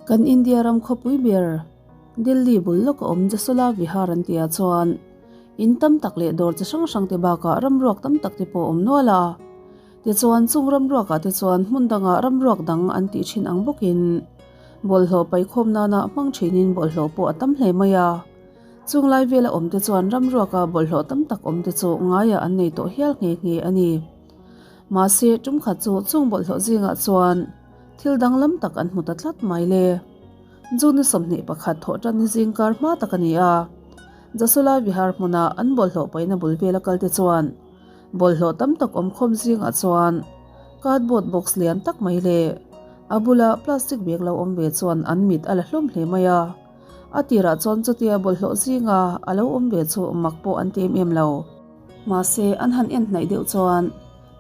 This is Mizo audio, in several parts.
Kan India ram khawpui ber, Delhi bul lawka awm Jasola Vihar an tihah chuan in tam tak leh dawr chi hrang hrang te bakah ramruak tam tak te pawh a awm nual a. Tichuan chung ramruakah te chuan hmun dangah ramruak dang an tih thin ang bawkin bawlhhlawh paikhawm nana hmang thinin bawlhhlawh pawh a tam hle mai a. Chung lai vela awm te chuan ramruaka bawlhhlawh tam tak awm te chu ngaiah an nei tawh hial nghe nghe a ni. Mahse tum khat chu chung bawlhhlawh zingah chuan thil danglam tak an hmu ta tlat mai le. June 21 thawh tan ni zingkar hma tak a ni a. Jasola Vihar hmuna an bawlhhlawh paihna bul vela kal te chuan bawlhhlawh tam tak awm khawm zingah chuan cardboard box lian tak mai leh a bula plastic bag lo awm ve chuan an mit a la hlawm hle mai a. A tirah chuan chutia bawlhhlawh zinga a lo awm ve chu mak pawh an ti em em lo. Mahse, an han en hnaih deuh chuan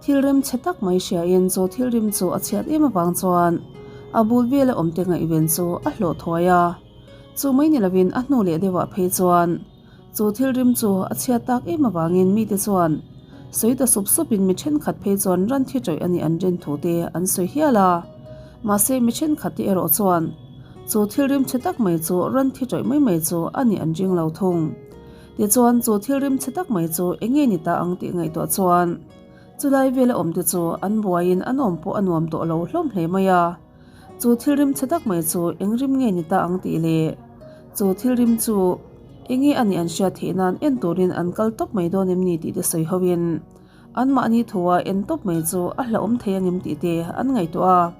thil rem chhe tak mai hriain chu thil rim chu a chhiat em avang chuan a bul vela awmte ngaihven chu a hlawh thuai a. Chu mai ni lovin a hnu leh deuhah phei chuan chu thil rim chu a chhiat tak em avangin mite chuan sawi ta sup supin mi thenkhat phei chuan ran thi tawih a nih an rin thu te an sawi hial a. Mahse, mi thenkhat te erawh chuan chu thil rim chhe tak mai chu ran thi tawih mai mai chu a nih an ring lo thung. Tichuan, chu thil rim chhe tak mai chu eng nge ni ta ang tih ngaihtuah chuan chulai vela awmte chu an buaiin an awm pawh a nuam tawh lo hlawm hle mai a. Chu thil rim chhe tak mai chu eng rim nge ni ta ang tih leh chu thil rim chu eng nge a nih an hriat theih nan en turin an kal tawp mai dawn em ni tih te sawi hoin anmahni thua en tawp mai chu a hlauhawm thei angem tih te an ngaihtuah a.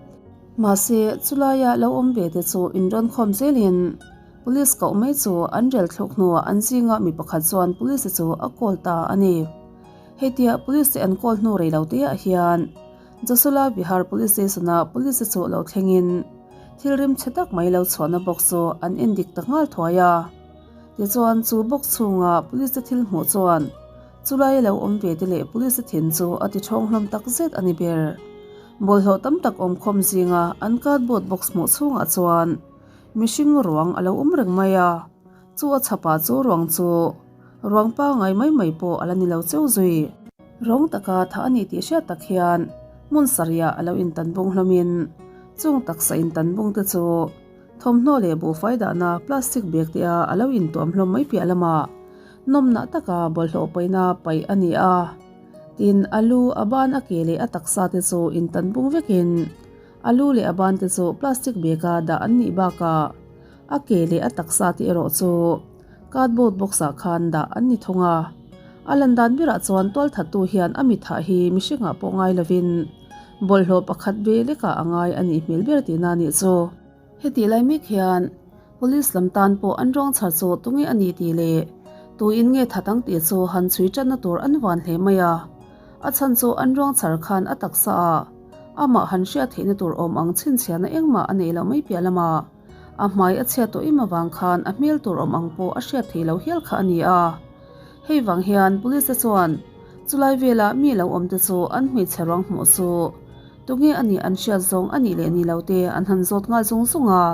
Mahse, chulaia lo awm ve te chu inrawnkhawm zelin Police koh mai chu an rel thluk hnuah an zinga mi pakhat chuan police chu a call ta a ni. Hetia police te an call hnu rei lo te ah hian Jasula Vihar Police Station ah police chu lo thlengin thil rim chhe tak mai lo chhuahna box chu an en dik ta nghal thuai a. Tichuan chu box chhunga police te thil hmuh chuan chulai lo awm ve te leh police te thin chu a ti thawng hlawm tak zet a ni ber. Bawlhhlawh tam tak awmkhawm zinga an cardboard box hmuh chhungah chuan Mihring ruang a lo awm reng mai a, chu a chhapah chu ruang chu ruang pangai mai mai pawh a la ni lo cheu zui. Rawng taka thah a ni tih hriat tak hian hmun sarihah a lo intan bung hlawmin chung taksa intan bung te chu thawmhnaw leh buhfai dahna plastic bag te a a lo intuam hlawm mai piah lamah nawmnah taka bawlhhlawh paihna paih a ni a. Tin, a lu, a ban, a ke leh a taksa te chu intan bung vekin A lu leh a ban te chu plastic bag a dah an nih bakah a ke leh a taksa te erawh chu cardboard box ah khan dah an ni thung a. A lan dan berah chuan tualthattu hian a mithah hi mihringah pawh ngai lovin bawlhhlawh pakhat ve lekah a ngai a nih hmel ber tihna a nih chu. Hetih lai mek hian Police lam tan pawh an ruang chhar chu tunge a ni tih leh tuin nge that ang tih chu han chhui tanna tur an van hle mai a. A chhan chu an ruang chhar khan a taksa ah amah han hriat theihna tur awm ang chhinchhiahna engmah a neih loh mai piah lamah a hmai a chhiat tawh em avang khan a hmel tur awm ang pawh a hriat theih loh hial kha a ni a. Hei vang hian Police te chuan chulai vela mi lo awm te chu an hmeichhe ruang hmuh chu tunge a nih an hriat zawng a nih leh ni lo te an han zawt nghal zung zung a.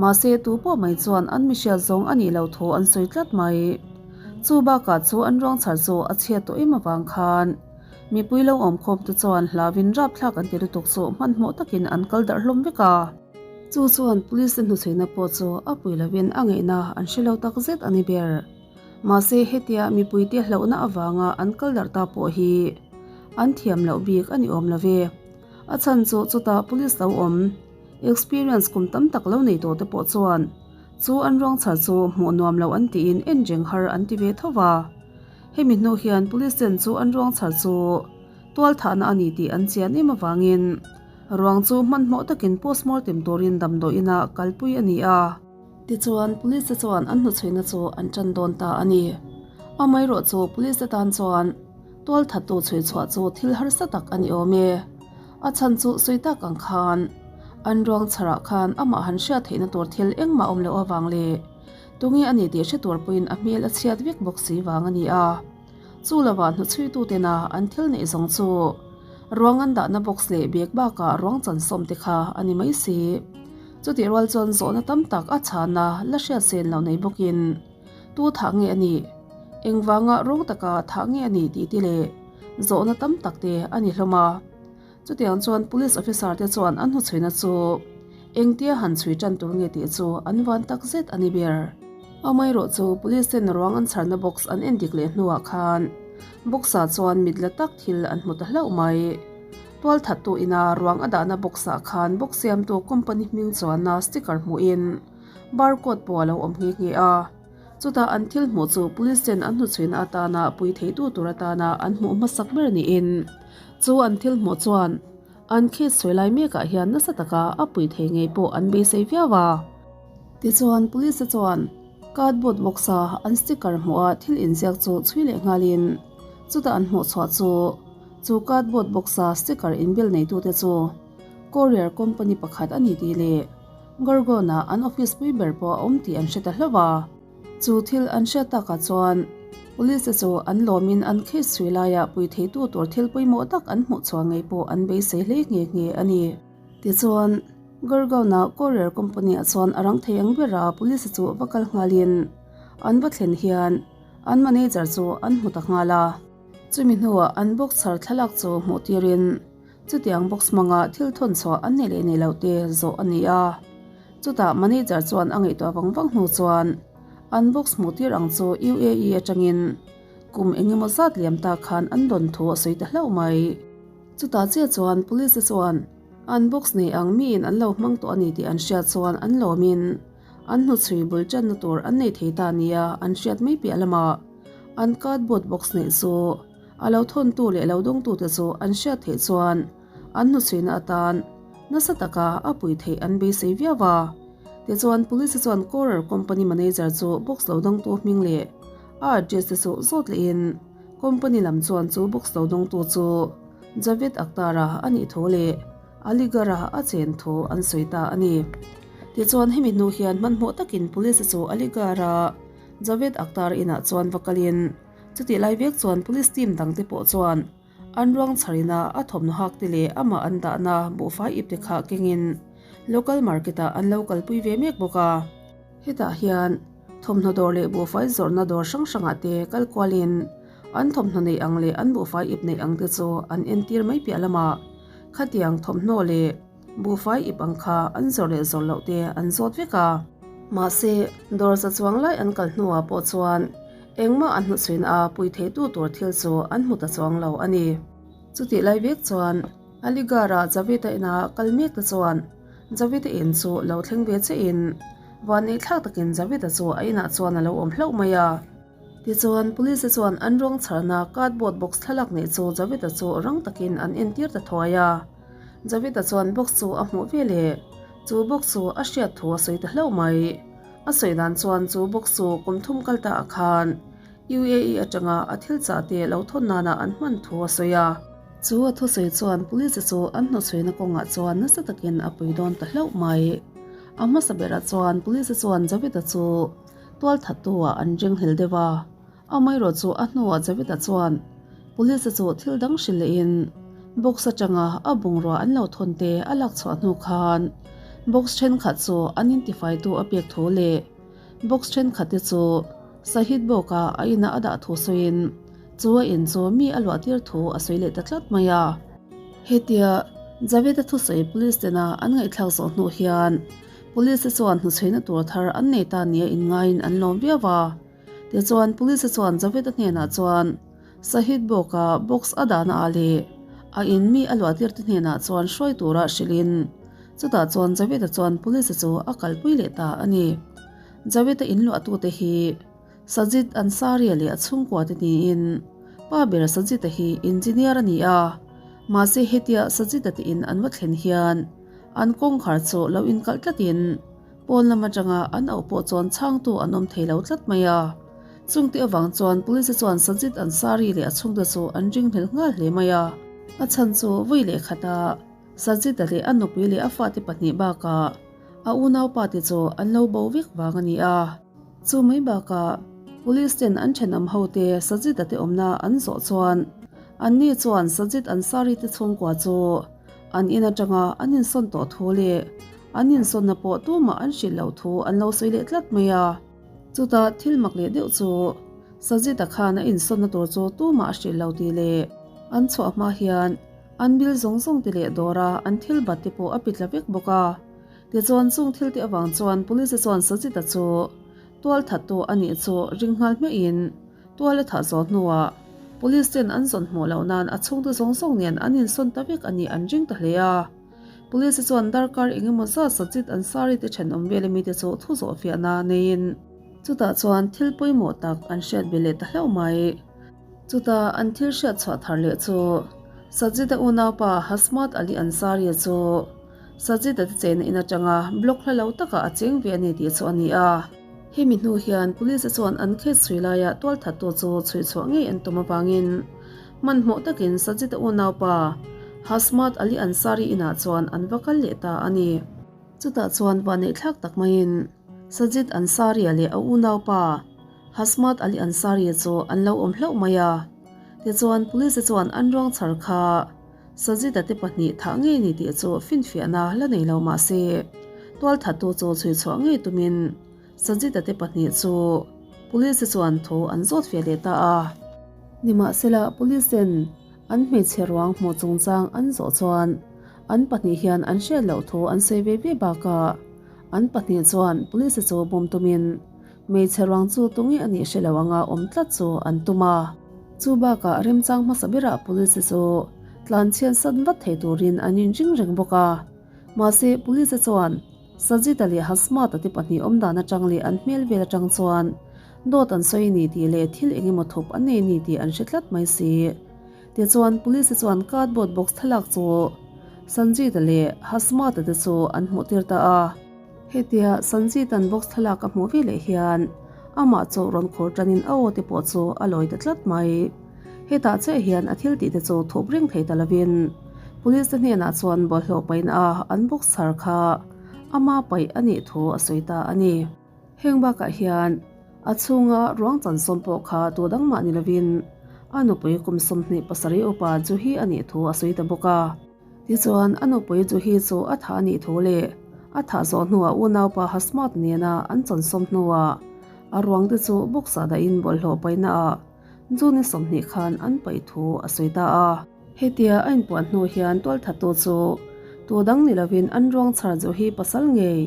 Mahse tu pawh mai chuan an mi hriat zawng a nih loh thu an sawi tlat mai. Chu bakah chu an ruang chhar chu a chhiat tawh em avang khan mipui lo awm khawm te chuan hlauin rapthlak an ti lutuk chu hmanhmawh takin an kal darh hlawm vek a. Chu chuan police te hnuchhuina pawh chu a pui lovin a ngaihna an hre lo tak zet a ni ber. Mahse hetia mipuite hlauhna avanga an kal darh ta pawh hi an thiam loh bik a ni awm lo ve. A chhan chu chutah police lo awm experience kum tam tak lo nei tawh te pawh chuan chu an ruang chhar chu hmuh nuam lo an tiin en reng har an ti ve tho va. Hemi hnu hian police ten chu an ruang chhar chu tual thahna a ni tih an chian em avangin ruang chu hmanhmawh takin postmortem turin damdawi inah kalpui a ni a. Tichuan, police te chuan an hnuchhuihna chu an tan dawn ta a ni. Amaherawh chu police te tan chuan tual thattu chhui chhuah chu thil harsa tak a ni awm e. A chhan chu sawi tak ang khan an ruang chharah khan amah han hriat theihna tur thil engmah awm loh avang leh tunge a ni tih hre tur pawhin a hmel a chhiat vek bawk si vang a ni a. Chu lovah hnuchhuitu tena an thil neih zawng chu ruang an dahna box leh bag bakah ruang chan sawm te kha a ni mai si. Chutih rual chuan zawhna tam tak a chhana la hriat sen lo nei bawkin tu thah nge a nih, engvanga rawng taka thah nge a nih tih te leh zawhna tam tak te a ni hlawm a. Chutiang chuan Police officer te chuan an hnuchhuina chu Engtia han chhui tan tur nge tih chu an van tak zet a ni ber. Amaherawhchu police ten ruang an chharna box an endik leh hnuah khan box ah chuan mit la tak thil an hmu ta hlauh mai. Tualthattu ina ruang a dahna box ah khan box siamtu company hming chuanna sticker hmuhin barcode pawh a lo awm nghe nghe a. Chutah an thil hmuh chu police ten an hnuchhuina atana pui theitu tur atana an hmuh hmasak ber niin chu an thil hmuh chuan an case sawi lai mekah hian nasa taka a pui thei ngei pawh an beisei viau a. Tichuan police te chuan cardboard box a an sticker hmuh a thil inziak chu chhui leh nghalin chutah an hmuh chhuah chu chu cardboard box a sticker inbel neitute chu courier company pakhat a ni tih leh Gorgon-ah an office pui ber pawh a awm tih an hre ta hlauh a. Chu thil an hriat takah chuan Police te chu an lawmin an case chhui laiah pui theitu tur thil pawimawh tak an hmuh chhuah ngei pawh an beisei hle nghe nghe a ni. Tichuan, Gurgaon-a courier company-ah chuan a rang thei ang bera Police te chu va kal nghalin an va thlen hian an manager chu an hmu ta nghal a. Chumi hnuah an box chhar thlalak chu hmuh tirin Chutiang box hmanga thil thawn chhuah an nei leh nei loh te zawh a ni a. Chutah manager chuan a ngaihtuah vang vang hnu chuan an box hmuh tir ang chu UAE atangin kum eng emaw zat liam ta khan an dawn thu a sawi ta hlauh mai. Chutah chiah chuan police te chuan an box nei ang miin an lo hmang tawh a ni tih an hriat chuan an lawmin an hnuchhui bul tanna tur an nei thei ta nia an hriat mai piah lamah an cardboard box neih chu A lo thawntu leh lo dawngtute chu an hriat theih chuan an hnuchhuina atan nasa taka a pui theih an beisei viau a. Tichuan, Police chuan Corer Company Manager chu box lo dawngtu hming leh a address te chu zawt lehin company lam chuan chu box lo dawngtu chu Javed Akhtar-a a nih thu leh Aligarh-a a chen thu an sawi ta a ni. Tichuan, hemi hnu hian hmanhmawh takin Police chu Aligarh-a Javed Akhtar inah chuan va kalin, Chutih lai vek chuan police team dangte pawh chuan an ruang chharina a thawmhnaw hak te leh amah an dahna buhfai ip te kha kengin local market ah an lo kalpui ve mek bawk a. Hetah hian thawmhnaw dawr leh buhfai zawrhna dawr hrang hrangah te kal kualin an thawmhnaw neih ang leh an buhfai ip neih ang te chu an entir mai piah lamah khatiang thawmhnaw leh Buhfai ip ang kha an zawrh leh zawrh loh te an zawt vek a. Mahse, dawr za chuang lai an kal hnuah pawh chuan engmah an hnuchhuina a pui theitu tur thil chu an hmu ta chuang lo a ni. Chutih lai vek chuan Aligarh-a Javita ina kal mek te chuan Javita in chu lo thleng ve che in vanneih thlak takin Javita chu a inah chuan a lo awm hlauh mai a. Tichuan, Police te chuan an ruang chharna cardboard box thlalak neih chu Javita chu rang takin an entir ta thuai a. Javita chuan box chu a hmuh ve leh chu box chu a hriat thu a sawi ta hlauh mai. A sawi dan chuan chu box chu kum thum kal ta ah khan UAE atanga a thil chah te lo thawn nana an hman thu a sawi a. Chu a thusawi chuan police chu an hnawchhuina kawngah chuan nasa takin a pui dawn ta hlauh mai. A hmasa berah chuan police chuan Javita chu tualthattu ah an ringhlel deuh a. Amaherawh chu a hnuah Javita chuan Police chu thil dang hrilh lehin box atanga a bungrua an lo thawn te a lak chhuah hnu khan box thenkhat chu an intifaitu a pek thu leh box thenkhat te chu Sahid Bawka a ina a dah thu sawiin chu a in chu mi a luah tir thu a sawi leh ta tlat mai a. Hetia Javita thusawi Police tena an ngaihthlak zawh hnu hian Police te chuan hnuchhuina tur thar an nei ta nia inngaiin an lawm viau a. Tichuan Police chuan Javed-a hnenah chuan Sahid Bawka box a dahna ah leh a in mi a luah tirte hnenah chuan hruai tura hrilhin chutah chuan Javed-a chuan Police chu a kalpui leh ta a ni. Javed-a in luahtute hi Sajid Ansari-a leh a chhungkuate niin pa ber Sajid-a hi engineer a ni a, mahse hetia Sajid-a te in an va thlen hian an kawngkhar chu lo inkalh tlatin Pawn lam atanga an auh pawh chuan chhangtu an awm thei lo tlat mai a. Chungte avang chuan Police chuan Sajid Ansari leh a chhungte chu an ring hmel nghal hle mai a. A chhan chu vawi leh khata Sajid-a leh a nupui leh a fate pahnih bakah a unaupa te chu an lo bo vek vang a ni a. Chu mai bakah Police ten an thenawm hote Sajid-a te awmna an zawh chuan anni chuan Sajid Ansari te chhungkua chu an in atanga an insawn tawh thu leh An insawnna pawh tumah an hrilh loh thu an lo sawi leh tlat mai a. Chutah thil mak leh deuh chu Sajita khan a insawnna tur chu tumah a hrilh lo tih leh an chhuah hma hian an bill zawng zawng te leh dawra an thil bat te pawh a pi tla vek bawk a. Tichuan chung thil te avang chuan police chuan Sajid-a chu tual thattu a nih chu ring nghal hmiahin tual a thah zawh hnuah police ten an zawn hmuh loh nan a chhungte zawng zawng nen an insawn ta vek a nih an ring ta hle a. Police chuan darkar eng emaw zat Sajid Ansari te thenawm vel mite chu thu zawh fiahna neiin chutah chuan thil pawimawh tak an hriat ve leh ta hlauh mai. Chutah an thil hriat chhuah thar leh chu Sajid-a unaupa Hasmat Ali Ansari-a chu Sajid-a te chena in atanga block hla lo takah a cheng ve a ni tih chu a ni a. Hemi hnu hian Police chuan an case chhui laia tualthattu chu chhui chhuah ngei an tum avangin hmanhmawh takin Sajid-a unaupa Hasmat Ali Ansari inah chuan an va kal leh ta a ni. Chutah chuan vaneihthlak tak maiin Sajid Ansari-a leh a unaupa Hasmat Ali Ansari chu an lo awm hlauh mai a, tichuan police chuan an ruang chhar kha Sajid-a te pahnih thah ngei ni tih chu finfiahna la nei lo mah se, tualthattu chu chhui chhuah ngei tumin Sajid-a te pahnih chu police chuan thu an zawt fiah leh ta a. Nimahsela police ten an hmeichhe ruang hmuh chungchang an zawh chuan an pahnih hian an hriat loh thu an sawi ve ve bakah an pahnih chuan police chu bum tumin Hmeichhe ruang chu tunge a nih hre lo anga awm tlat chu an tum a. Chu bakah remchang hmasa berah police chu tlanchhiat san vat thei turin an inring reng bawk a. Mahse police chuan Sajita leh Hasmata te pahnih awm dan atang leh an hmel vel atang chuan dawt an sawi ni tih leh thil eng emaw thup an nei ni tih an hre tlat mai si. Tichuan police chuan cardboard box thlalak chu Sanjita leh Hasmata te chu an hmuh tir ta a. Hetia Sanjeetan box thlalak a hmuh ve leh hian amah chu rawn khur tanin a aw te pawh chu a lawi ta tlat mai. Hetah chiah hian a thil tih te chu thup reng thei ta lovin police te hnenah chuan bawlhhlawh paihna a an box chhar kha ama paih a nih thu a sawi ta a ni. Heng bakah hian a chhunga ruang chansawm pawh kha tu dang mah ni lovin a nupui kum 27 upa Juhi a nih thu a sawi ta bawk a. Tichuan, a nupui Juhi chu a thah a nih thu leh a thah zawh hnuah unaupa Hasmat nena an chansawm hnuah a ruangte chu box-ah dahin bawlhhlawh paihnaah June 20 khan an paih thu a sawi ta a. Hetia a inpuan hnu hian tualthattu chu tu dang ni lovin an ruang chhar Juhi pasal ngei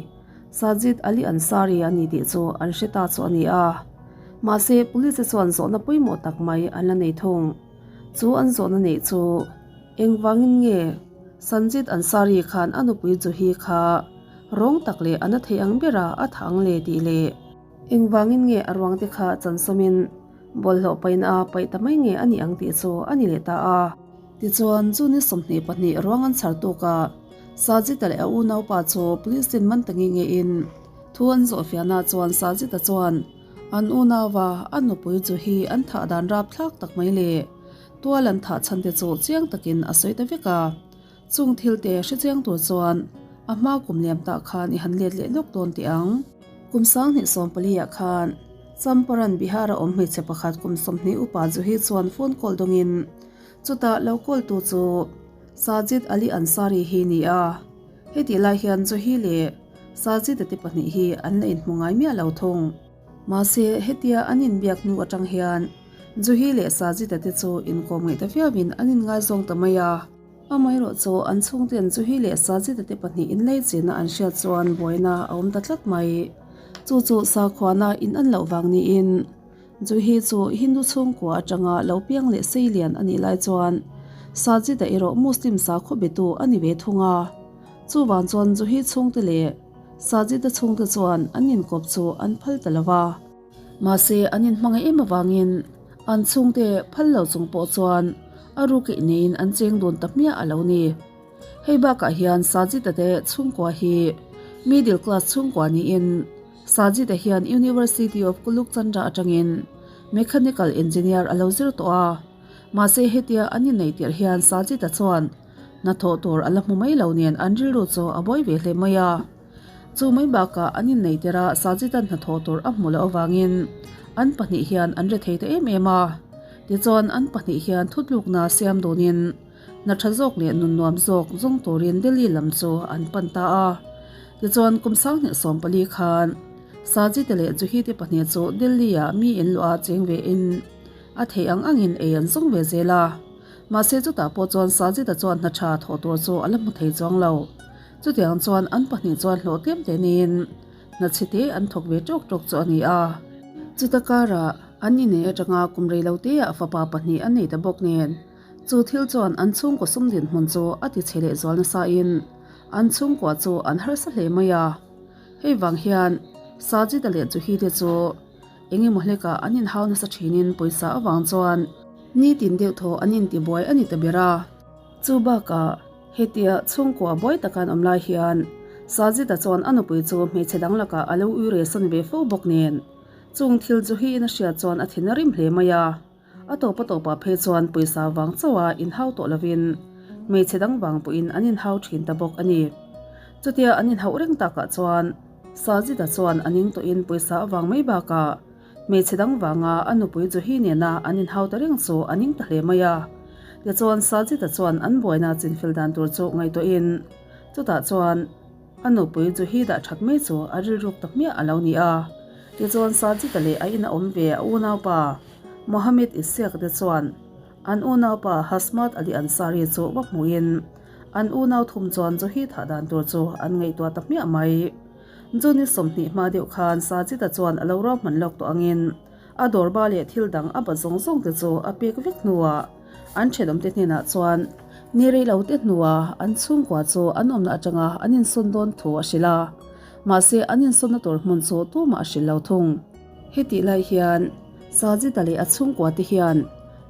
Sajid Ali Ansari a ni tih chu an hre ta chu a ni a. Mahse, police chuan zawhna pawimawh tak mai an la nei thung. Chu an zawhna neih chu Engvangin nge Sanjit Ansari khan a nupui Juhi kha rawng tak leh a na thei ang bera a thah ang le tih leh engvangin nge a ruangte kha chansawmin bawlhhlawh paihna a paih ta mai nge a nih ang tih chu a ni leh ta a. Tichuan, chu ni 22 ruang an chhar tukah Sajit-a leh a unaupa chu police ten man ta nge nge in thu an zawhfiahna chuan Sajit-a chuan an unauva a nupui Juhi an thah dan rapthlak tak mai leh Tual an thah chhan te chu chiang takin a sawi ta vek a, chung thil te hre chiang tur chuan a hma kum liam tah khan i han let leh lawk dawn teh ang. Kum 2014 ah khan Champaran Bihar a awm hmeichhe pakhat kum 20 upa Juhi chuan phone call dawngin chutah lo call tu chu Sajid Ali Ansari hi ni a, hetih lai hian Juhi leh Sajid a te pahnih hi an la inhmu ngai miah lo thung. Mahse hetia an inbiak hnu atang hian Juhi leh Sajita te chu inkawm ngaih ta viauin an inngaizawng ta mai a. Amaherawh chu an chhungten Juhi leh Sajita te pahnih inleichinna an hriat chuan buaina a awm ta tlat mai. Chu chu sakhuana in an loh vang niin Juhi chu Hindu chhungkua atanga lo piang leh seilian a nih lai chuan Sajita erawh Muslim sakhaw betu a ni ve thung a. Chuvang chuan Juhi chhungte leh Sajita chhungte chuan an inkawp chu an phal ta lo va. Mahse, an inhmangaih em avangin an chhungte phal lo chung pawh chuan a rukeih neiin an cheng dun ta hmiah a lo ni. Hei bakah hian Sajita te chhungkua hi middle class chhungkua niin Sajita hian University of Kuluk Chandra atangin mechanical engineer a lo zir tawh a. Mahse, hetia an inneih tirh hian Sajita chuan hnathawh tur a la hmu mai lo nen an rilru chu a buai ve hle mai a. Chu mai bakah an innei tir a, Sajid-a'n hnathawh tur a hmu loh avangin an pahnih hian an ri thei ta em em a. Tichuan an pahnih hian thutlukna siam dunin hna tha zawk leh nun nuam zawk zawng turin Delhi lam chu an pan ta a. Tichuan kum 2014 khan Sajid-a leh Juhi-te pahnih chu Delhi-ah mi in luah a cheng ve in a theih ang angin ei an zawng ve zel a. Mahse chutah pawh chuan Sajid-a chuan hna tha thawh tur chu a la hmu thei chuang lo. Chutiang chuan an pahnih chuan hlawh tlem te niin hna chhite an thawk ve tawk tawk chu a ni a. Chuta karah an inei atanga kum rei lo teah fapa pahnih an nei ta bawk nen chu thil chuan an chhungkaw sum dinhmun chu a ti chhe leh zual nasain an chhungkua chu an harsa hle mai a. Hei vang hian Sajida leh Juhi te chu eng emaw hlekah an inhau nasa thinin pawisa avang chuan nitin deuh thaw an intibuai a ni ta ber a. Chu bakah hetia chhungkua buai taka an awm lai hian Sajida chuan a nupui chu hmeichhe dang lakah a lo ui resan ve fo bawk nen chung thil Juhi-in a hriat chuan a thin a rim hle mai a. A tawp a tawpah phei chuan pawisa vang chauha inhau tawh lovin hmeichhe dang vang pawhin an inhau thin ta bawk a ni. Chutia an inhauh reng takah chuan Sajida chuan a ning tawhin pawisa avang mai bakah hmeichhe dang vanga a nupui Juhi nena an inhau ta reng chu a ning ta hle mai a. Tichuan Sajida chuan an buaina chinfel dan tur chu ngaihtuahin chutah chuan A nupui chu hi dah that mai chu a rilruk ta hmiah a lo ni a. Tichuan Sajida leh a ina awm ve a unaupa Mohammed Isiaq te chuan an unaupa Hasmat Ali Ansari chu va hmuhin an unau thum chuan chu hi thah dan tur chu an ngaihtuah ta hmiah mai. June 20 hma deuh khan Sajida chuan a lo ruahman lawk tawh angin a dawrba leh thil dang a bat zawng zawng te chu a pek vek hnuah An thenawmte hnenah chuan ni rei lo te hnua an chhungkua chu an awmna atanga an insawn dawn thu a hrilh a, mahse an insawnna tur hmun chu tumah a hrilh lo thung. Hetih lai hian Sajida leh a chhungkua te hian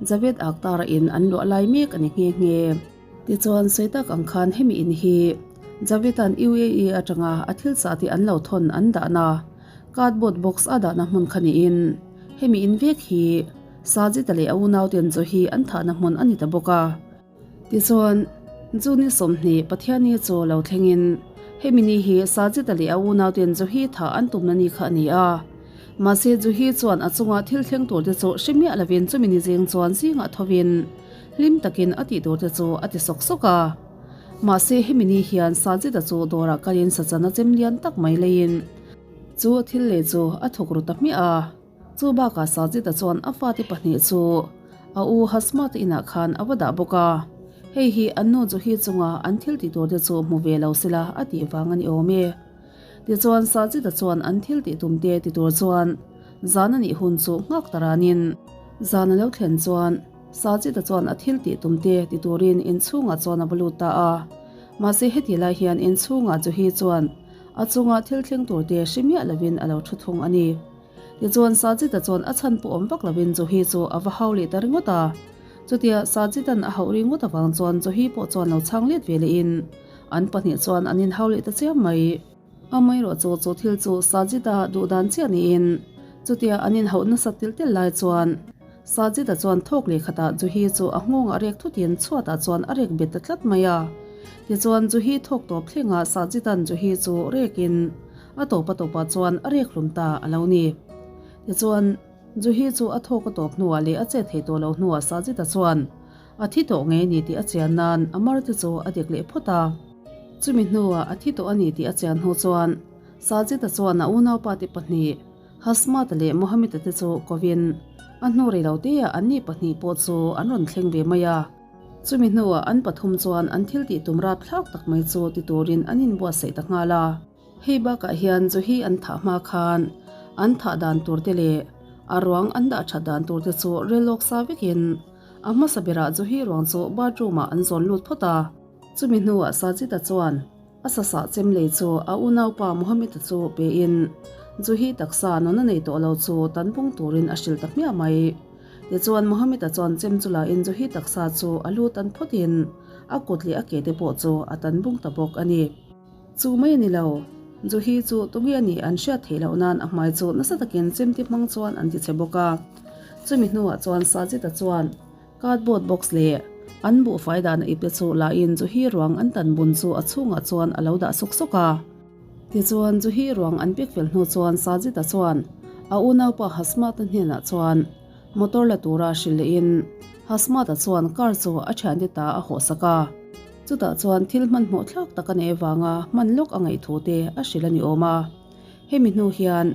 Javed Akhtar-a in an luah lai mek a ni nghe nghe. Tichuan sawi tak ang khan hemi in hi Javed-a'n UAE atanga a thil chah tih an lo thawn an dahna cardboard box a dahna hmun kha niin hemi in vek hi Sajita leh a unauten chu hi an thahna hmun a ni ta bawk a. Tichuan, June 20 Pathianni chu lo thlengin hemi ni hi Sajita leh a unauten chu hi thah an tumna ni kha a ni a. Mahse Juhi chuan a chunga thil thleng turte chu hre miah lovin chumi ni zing chuan zingah thovin hlim takin a tih turte chu a ti sawk sawk a. Mahse hemi ni hian Sajita chu dawrah kalin sachana chem lian tak mai leiin chu a thil lei chu a thawk ru ta hmiah a. Chu bakah Sajida chuan a fate pahnih chu a u Hasmata inah khan a va dah bawk a, hei hi an nu Juhi chunga an thil tih turte chu hmu ve lo sela a tih vang a ni awm e. Tichuan Sajida chuan an thil tih tumte ti tur chuan zan a nih hun chu nghak ta ranin zan a lo thlen chuan Sajida chuan a thil tih tumte ti turin inchhungah chuan a va lut ta a. Mahse heti lai hian inchhungah Juhi chuan a chunga thil thleng turte hre miah lovin a lo thu thung a ni. Tichuan Sajida chuan a chhan pawh awm vak lovin Juhi chu a va hau leh ta ringawt a. Chutia Sajidan a hauh ringawt avang chuan Juhi pawh chuan lo chhang let ve lehin an pahnih chuan an inhau leh ta chiam mai. Amaherawh chu chu thil chu Sajida duh dan chiah niin chutia an inhauh nasa tel tel lai chuan Sajida chuan thawk leh khatah Juhi chu a nghawngah rek thutin chhuatah chuan a rek bet ta tlat mai a. Tichuan Juhi thawk tawp thlengah Sajidan Juhi chu rekin A tawp a tawpah chuan a rek hlum ta a lo ni. Tichuan, Juhi chu a thawk a tawp hnuah leh a chet thei tawh loh hnuah Sajita chuan a thi tawh ngei a ni tih a chian nan a mar te chu a dik leh phawt a. Chumi hnuah a thi tawh a ni tih a chian hnu chuan Sajita chuan a unaupa te pahnih Hasmata leh Mohammed-a te chu kovin a hnu rei lo teah anni pahnih pawh chu an rawn thleng ve mai a. Chumi hnuah an pathum chuan an thil tih tum rapthlak tak mai chu ti turin an inbuatsaih ta nghal a. Hei bakah hian Juhi an thah hma khan an thah dan tur te leh a ruang an dah that dan tur te chu rel lawk sa vekin a hmasa berah Juhi ruang chu bathroom ah an zawn lut phawt a. Chumi hnuah Sajida chuan a sasah chem lei chu a unaupa Mohammed-a chu pein Juhi taksa nuna nei tawh lo chu tan pung turin a hrilh ta hmiah mai. Tichuan Mohammed-a chuan chem chu lain Juhi taksa chu a lu tan phawtin a kut leh a ke te pawh chu a tan bung ta bawk a ni. Chu mai a ni lo. Juhi chu tunge a nih an hriat theih loh nan a hmai chu nasa takin chemti hmang chuan an ti che bawk a. Chumi hnuah chuan Sajid-a chuan cardboard box leh an buhfai dahna ip te chu lahin Juhi ruang an tan bun chu a chhungah chuan a lo dah sawk sawk a. Tichuan Juhi ruang an pek fel hnu chuan Sajid-a chuan a unaupa Hasmat-a hnenah chuan motor la tura hrilh lehin Hasmat-a chuan car chu a thiante ta a hawhsak a. Chutah chuan thil hmanhmawh thlak tak a nei avanga hman lawk a ngaih thu te a hrilh a ni awm a. Hemi hnu hian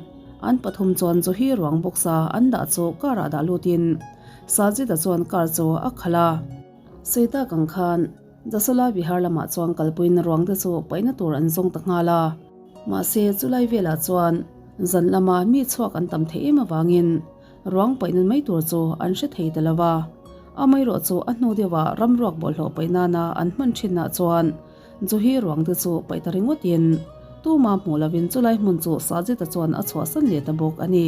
an pathum chuan Juhi ruang box-a an dah chu car-ah dah lutin Sajid-a chuan car chu a khalh a. Sawi tak ang khan. Jasola Vihar lamah chuan kalpuiin ruang te chu paihna tur an zawng ta nghal a. Mahse, chulai velah chuan zan lama mi chhuak an tam theih em avangin ruang paihna mai tur chu an hre thei ta lo va. Amaherawh chu a hnu deuhah ramruak bawlhhlawh paih nana an hman thinah chuan Juhi ruang te chu paih ta ringawtin tuma hmuh lovin chulai hmun chu Sajita chuan a chhuahsan leh ta bawk a ni.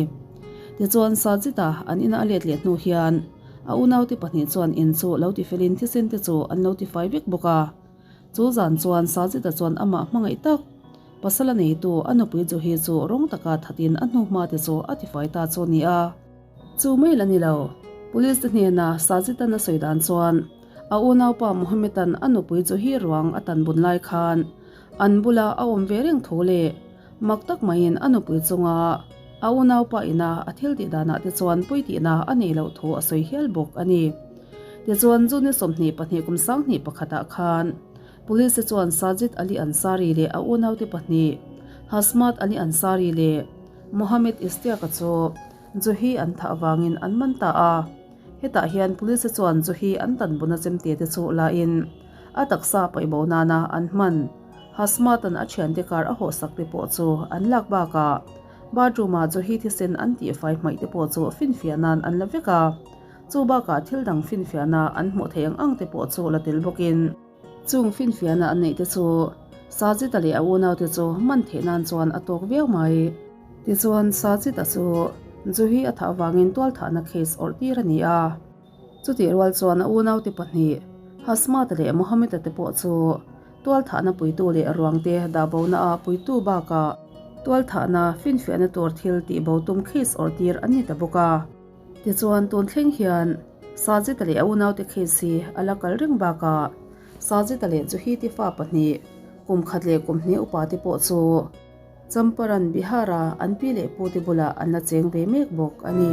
Tichuan Sajita an ina a let leh hnu hian a unaute pahnih chuan in chu lo tifelin thisen te chu an lo tifai vek bawk a. Chu zan chuan Sajita chuan amah hmangaih tak pasal a neitu a nupui Juhi chu rawng taka thatin a hnuhma te chu a tifai ta chu a ni a. Chu mai la ni lo, Police te hnena Sajita'n a sawi dan chuan a unaupa Mohammed-a'n a nupui Juhi ruang a tan bun lai khan an bula a awm ve reng thu leh mak tak maiin a nupui chunga a unaupa ina a thil tih danah te chuan pui tihna a neih loh thu a sawi hial bawk a ni. Tichuan, June 22 kum 2001 ah khan Police te chuan Sajid Ali Ansari leh a unaute pahnih Hasmat Ali Ansari leh Mohammed Istiaq-a chu Juhi an thah avangin an man ta a. Hetah hian Police te chuan Juhi an tan buna chemte te chu la in a taksa paihbo nana an hman. Hasmat-a'n a thiante kar a hawhsak te pawh chu an lak bakah bathroom-ah Juhi thisen an tihfai hmaih te pawh chu finfiah nan an la vek a. Chu bakah thil dang finfiahna an hmuh theih ang ang te pawh chu la tel bawkin. Chung finfiahna an neih te chu Sajita leh a unaute chu man theih nan chuan a tawk viau mai. Tichuan Sajita chu Juhi a thah avangin tualthahna case awrh tir a ni a. Chutih rual chuan a unaute pahnih Hasmata leh Mohammed-a te pawh chu tualthahna puitu leh ruangte dahbona a puitu bakah tualthahna finfiahna tur thil tihbo tum case awrh tir an ni ta bawk a. Tichuan tun thleng hian Sajita leh a unaute case hi a la kal reng bakah Sajita leh Juhiti fa pahnih kum khat leh kum hnih upa te pawh chu Champaran Bihar-a an pi leh pu te bulah an la cheng ve mek bawk a ni.